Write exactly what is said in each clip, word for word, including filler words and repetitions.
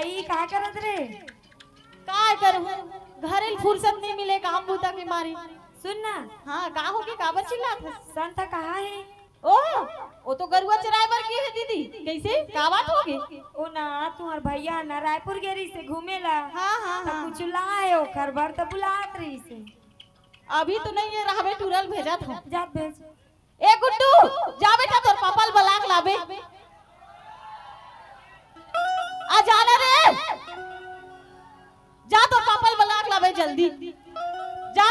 ई का करत रे? काय करहूं, घरे ल फुरसत नइ मिले काम बूता के मारे। सुन ना। हां, का होगे, काबर चिल्लात हस? संत कहां हे? ओ, ओ तो गरुवा चराय बर गे हे दीदी। कइसे? का बात होगे? ओ ना, तुंहर भइया ना रायपुर गे रहिसे घूमे ला। हां, हां, त हां। कुछु लाय हे ओखर बर, त बुलात रहिसे। अभी तो नइ हे, रहबे टूरा ल भेजत हंव। जा भेज। ए गुड्डू, जा बेटा, तोर पापा ल बला के लाबे। आ जा ना रे, जा तोर पापा ल बला के लाबे जल्दी। जा,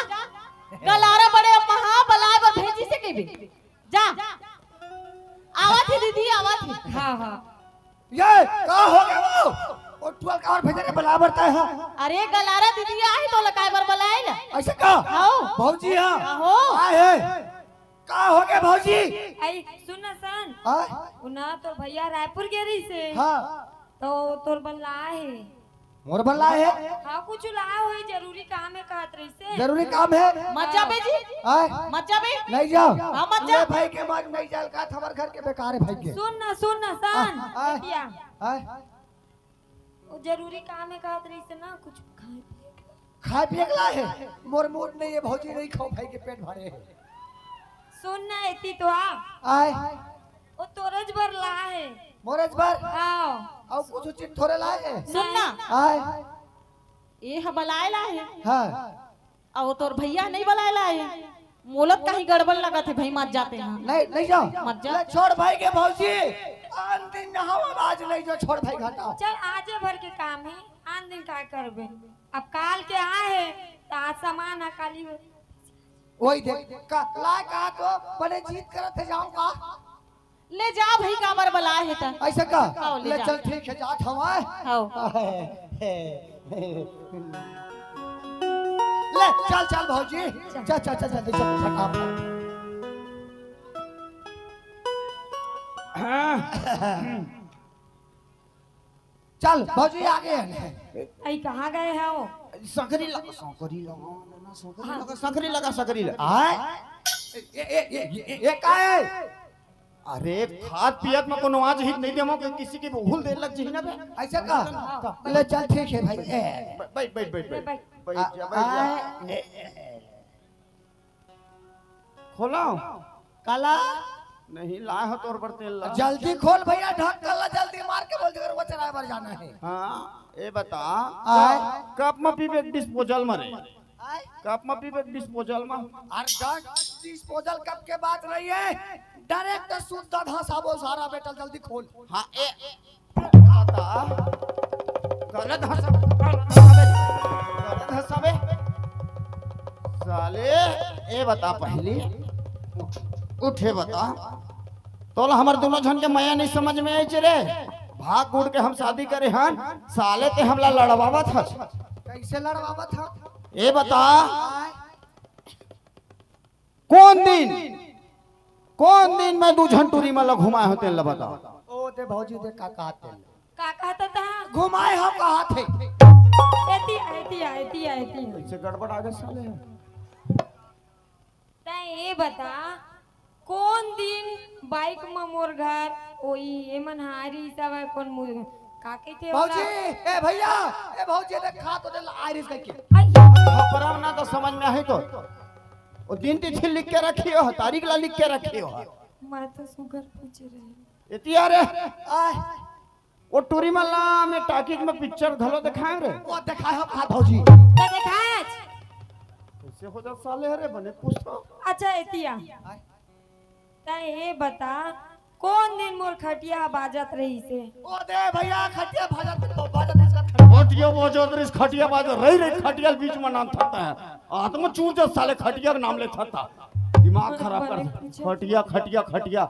गलारा बड़े अम्मा हां बलाय बर भेजिसे कहिबे। जा, आवत हे दीदी, आवत हे। हां, हां। ये का होगे वो? ओ टूरा ल काबर भेजे रे बलाय बर तैं हा? अरे गलारा दीदी आही तोला काय बर बलाय ना। अइसे का? हां। भौजी हां। आहो। आय हे। का होगे भौजी? अई, सुन ना सन। हां? ओ ना तोर भइया रायपुर गे रहिसे। हां। त तोर बर लाय हे। मोर बर लाय हे? हां, कुछु लाय होही, जरूरी काम हे कहत रहिसे। जरूरी काम हे? मत जाबे जी। आय? मत जाबे। नइ जांव। हां, मत जा। ले भई के मत नइ जाय ल कहत, हमर घर के बेकार हे भई के। सुन ना, सुन ना सन। आय? एती आ। आय? ओ जरूरी काम हे कहत रहिसे ना, कुछु खाय पिये के। खाय पिये के लाय हे? मोर मूड नइ हे भौजी, नइ खांव भई के, पेट भरे हे। सुन ना, एती तो आ। आय? ओ तोरेच बर लाय हे। मोरेच बर? हां। अउ कुछु चीज थोरे लाय हे? सुन ना। आय? ए ह बलाय लाय हे। हां। अउ तोर भइया नइ बलाय लाय हे। मोला त कहीं गड़बड़ लगत हे भई, मत जा तैं हा। नइ, नइ जांव। मत जा। ले छोड़ भई के भौजी, आन दिन नहावंव, आज नइ जांव, छोड़ भई घाटा। चल, आजे भर के काम हे, आन दिन काय करबे? अब काल के आय हे, त आज समान हे, काली ओही देख, का, लाय का तो बने जिद करत हे, जांव का? ले जा भई, काबर बलाय हे त। अइसे का? हां, ले ले जा। चल, ठीक हे, जात हंव। हां। ले, चल, चल भौजी। चल। चल, चल, चल, जल्दी चल, फटाफट। चल, भौजी, आगे हे। अई, कहां गे हव? संकरी लगा, संकरी लगा, संकरी लगा, संकरी लगा, संकरी लगा। आय? ए, ए, ए, ए, ए, ए, का हे? अरे, खात पियत म कोनो आज हित नइ देवंव कि किसी के भूल दे लग जही ना बे। अइसे का? ले चल, ठीक हे भई। ए। बै-, बैठ, बैठ, बैठ, बैठ। बैठ। बैठ जा, बैठ जा। आय? ए, ए, ए। खोलंव? काला? नहीं, लाय हंव तोर बर तेल ला। जल्दी खोल भइया, ढक्कन ला जल्दी मार के बोल दे, गरुवा चराय बर जाना हे। हां, ए बता, आय? कप म पीबे के डिस्पोजल म रे? आय? कप म पीबे के डिस्पोजल म? अरे डा-, डिस्पोजल कप के बात नइ हे, डायरेक्ट शुद्ध धसाबो सारा बेटा, जल्दी खोल। हां, ए, बता, गलत हंसा, गलत हंसा बे। साले, ए बता पहिली, उठ, उठ, ए बता, तोला हमर दूनों झन के मया नइ समझ म आइस रे। भाग उड़ के हम शादी करे हन, साले तैं हमला लड़वावत हस। कइसे लड़वावत हस? ए बता, आय? कोन दिन, कोन दिन मैं दू झन टूरी मन ला घुमाय हंव, तेन ला बता। ओ दे भौजी दे, का कहत हे? का कहत हस? घुमाय हंव कहत हे। एती आ, एती आ, एती आ, एती आ। कइसे गड़बड़ा गे साले ह। तैं ए बता, कोन दिन बाइक म मोर घर ओई, एमन हारी सब हे, कोन मुर-, का कहिथे ओला? भौजी, ए भइया, ए भौजी, देख खा तो दे आइरिस कहिके। आई। खपरा ना तो समझ म आही तो। ओ दिन तिथि लिख के रखियो ह, तारीख ला लिख के रखियो ह। मैं तो सुगर पूछ रहे। एती आ रे। आय। ओ टूरी मन ला मैं टाकिज म पिक्चर घलो देखाय रे। ओ देखाय हंव कहात भौजी। त देखाय आज। कइसे हो जात साले हरे, बने पूछत हंव। अच्छा, एती आ। आय। त ए बता, कोन दिन मोर खटिया ह बाजत रहिसे? ओ दे भइया, खटिया बाजत, बाजत रहिस का खटिया? खटिया बाजत रहिस, खटिया बाजत रहि, रहि खटिया ल बीच म नांदत हे। आत्मा चूर दे साले, खटिया के नाम लेथस त। दिमाग खराब कर दे। खटिया, खटिया, खटिया।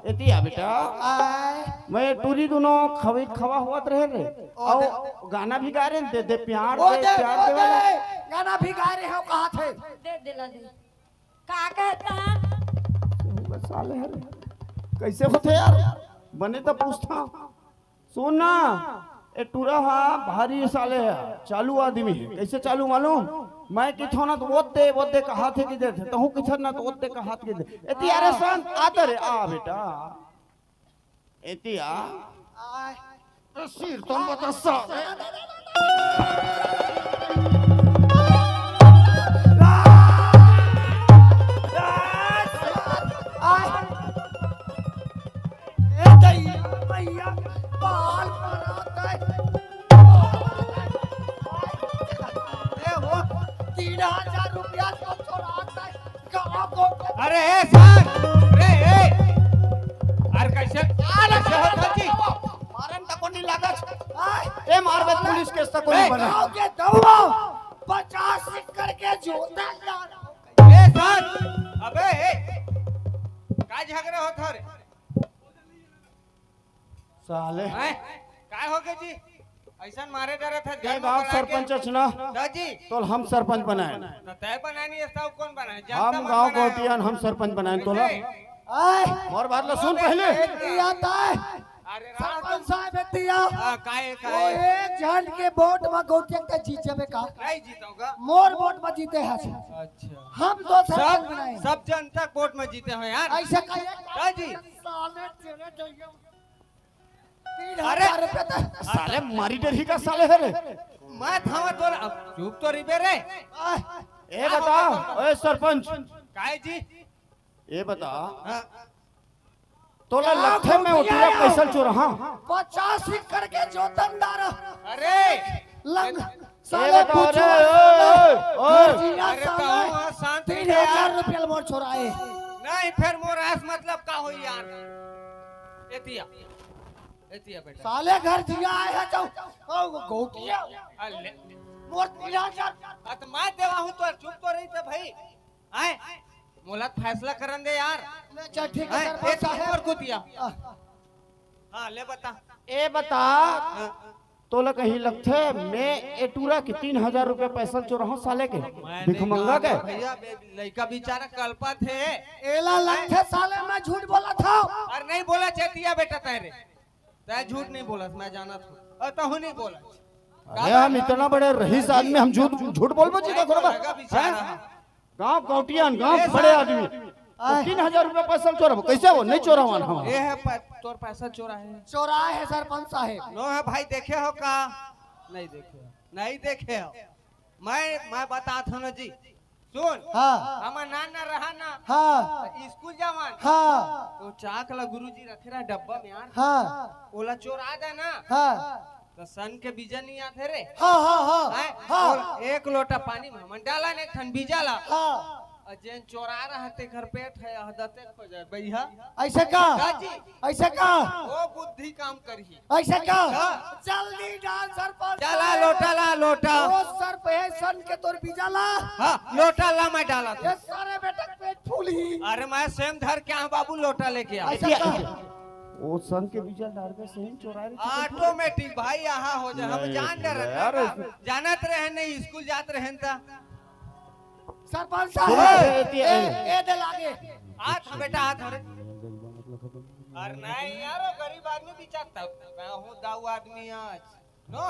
एती आ बेटा। आय। मैं टूरी दूनों खवे खवा होवत रहेन रे। ओ अउ दे। गाना भी गाय रहेन, दे दे प्यार ओ दे, दे, प्यार ओ दे वाला। दे। गाना भी गाय रहे हो, कहाथे। दे, दे ला दे। का कहत हस? साले हरे। कइसे होथे यार? बने त पूछत हंव। सुन ना, ए टूरा ह भारी साले ह, चालू आदमी हे। कइसे चालू मालूम? मैं कहिथंव ना त ओते, ओते कहाथे कि दे, तहूं कहिथस ना त ओते कहाथे कि दे। एती आ रे संत, आ त रे, आ बेटा। एती आ। आय। ए, सिर तो बता साले। आय। ए दैया, भैया, बाल परात है। ए हो, तीन हजार रुपया तो चोरात है। अरे ए सर, रे ए, अरे कैसे, कैसे होत हे जी? मारन तको नहीं लागत। ए, मार बे, पुलिस केस तको नहीं बना। गाँव के दउआ, पचास सिक्कड़ के जूता डाल। ए सर, अबे ए, का झगड़ा होत हे रे? साले। हैं? काय हो गए जी? ऐसन मारे डरत हे, ए गांव सरपंच अच ना। दा जी। तोल हम सरपंच बनाएन। तो तय बनानी है, सब कौन बनाए? जनता हम मन गांव बनाए। गौटियन हम सरपंच बनाएन तोला। कैसे? आय। मोर बात ला सुन पहले। ए, दिया ताय। अरे राम सरपंच साहब, ए दिया। हाँ, काय, वो काय? एक झन के वोट में गौटियन के जीत जाबे का? नहीं जीतोगा। मोर वोट में जीते हस। अच्छा। हम तो सरपंच सब, बनाए। सब जनता वोट में जीते हो यार। ऐसे का? दा जी। साले तेरे जइया। तीन हजार रुपया तो साले मारी डरही का साले हे रे। मैं थावा तोर, अब चुप तो रहिबे रे। आह, ए बता, ओए सरपंच। काय जी? ए बता। हाँ। तोला लगथे मैं ओ टूरा पैसा चोर, हाँ? पचास सिक्कड़ के जोतनदार। अरे। लंग-, ए साले बता, अरे, बुचवा ए, साले। ए, ए। घर जिया अरे साले। कहूँ हाँ, शांत तीन हजार रुपया मोर चोराए। नहीं, फिर मोर आस मतलब का होई यार? एतिया। एतिया बेटा। साले घर जिया आए हे तो, ओ, गौटिया। अरे ले। मोर तीन हजार। आ, तो मैं देवा हूँ तो चुप तो रही थे भाई। आए, मोला फैसला करन दे यार। ले चल, ठीक है, आए, सरपंच ए, साहब। ऊपर कुतिया। आ। हाँ, ले बता। ए बता, हाँ। तोला कहीं लगथे, मैं ए टूरा के तीन हजार रुपया पैसा चोराहूँ साले के, मैं नहीं भिखमंगा के? भैया, बे-, लइका बेचारा कलपत हे। एला लगथे साले, मैं झूठ बोलत हूँ। अरे नहीं बोला चेतिया बेटा तेरे। तै झूठ नहीं बोलस, मैं जानत हूँ। अ, तहूँ नहीं बोलस। अरे, हम इतना बड़े रईस आदमी, हम झूठ, झूठ बोलबो जी, देखो ना। लगा बेचारा। हैं? गाँव गौटियन, गाँव ए बड़े साहब। आदमी। तो आय। तीन हजार रुपया पैसा चोराबो, कैसे हो? नहीं चोरावन हम। ए है पै-, तोर पैसा चोरा है। चोरा है सरपंच साहब। नो है भाई, देखे हो का? नहीं देखे हो। नहीं देखे हो। मैं, मैं बतात हूँ ना जी। सुन, हाँ। हमर नान ना रहा ना, हाँ। त स्कूल जावन, हाँ। तो चाक ला गुरुजी रखे रहा डब्बा में यार, हाँ। ओला चोरा दे ना, हाँ। तो सन के बीजा नहीं आथे रे। हाँ, हाँ, हाँ, हैं? हाँ। और एक लोटा पानी में हमन डाला ने एक ठन बीजा ला। हाँ। और जेन चोरा रहा ते घर पेट है, यह दते खो जाए भैया। ऐसे का? का जी? ऐसे का? वो बुद्धि काम करही। ऐसे का? हाँ। जल्दी डाल सरपंच। चला लोटा ला, लोटा। ओ सरपंच सन के तोर बीजा ला। हाँ, लोटा ला मैं डाला था। ये सारे बेटा पेट फूल ही। अरे मैं सेम धर के आऊँ बाबू, लोटा लेके आ। ऐसे का? वो सन के बीजा डाल के सेम चोरा रही थी। ऑटोमेटिक भाई यहाँ हो जाए, हम नहीं, जान डर रहे यार, हैं। जानत रहे नहीं, स्कूल जात रहे था। सरपंच साहब, सुनो, ए, ए, ए, ए, ए दे लागे। हाथ बेटा, हाथ हरे। अरे नहीं यार, वो गरीब आदमी बिचारता। मैं हूँ दाऊ आदमी आज। नो,